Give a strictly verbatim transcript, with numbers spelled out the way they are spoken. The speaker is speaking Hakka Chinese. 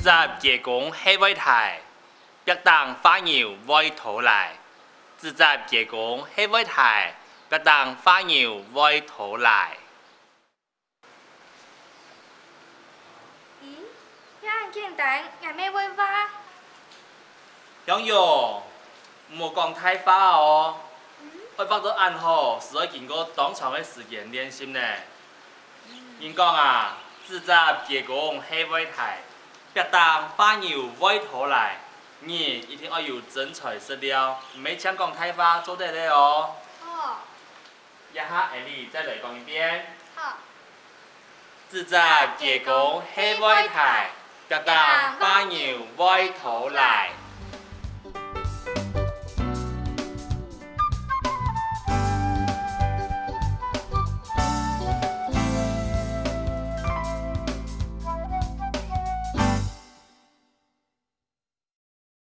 責雞公係會啼，壁頂畫牛會拖犁。只責雞公係會啼，壁頂畫牛會拖犁。咦，這恁簡單，𠊎乜會畫。香玉， 毋好講大話哦！愛畫到恁好，斯愛經過當長个時間練習呢。人講啊，只責雞公係會啼，壁頂畫牛會拖犁。人一定愛有真材實料，毋係淨講大話做得个哦。好。這下𠊎俚再來講一遍。好。只責雞公係會啼，壁頂畫牛會拖犁。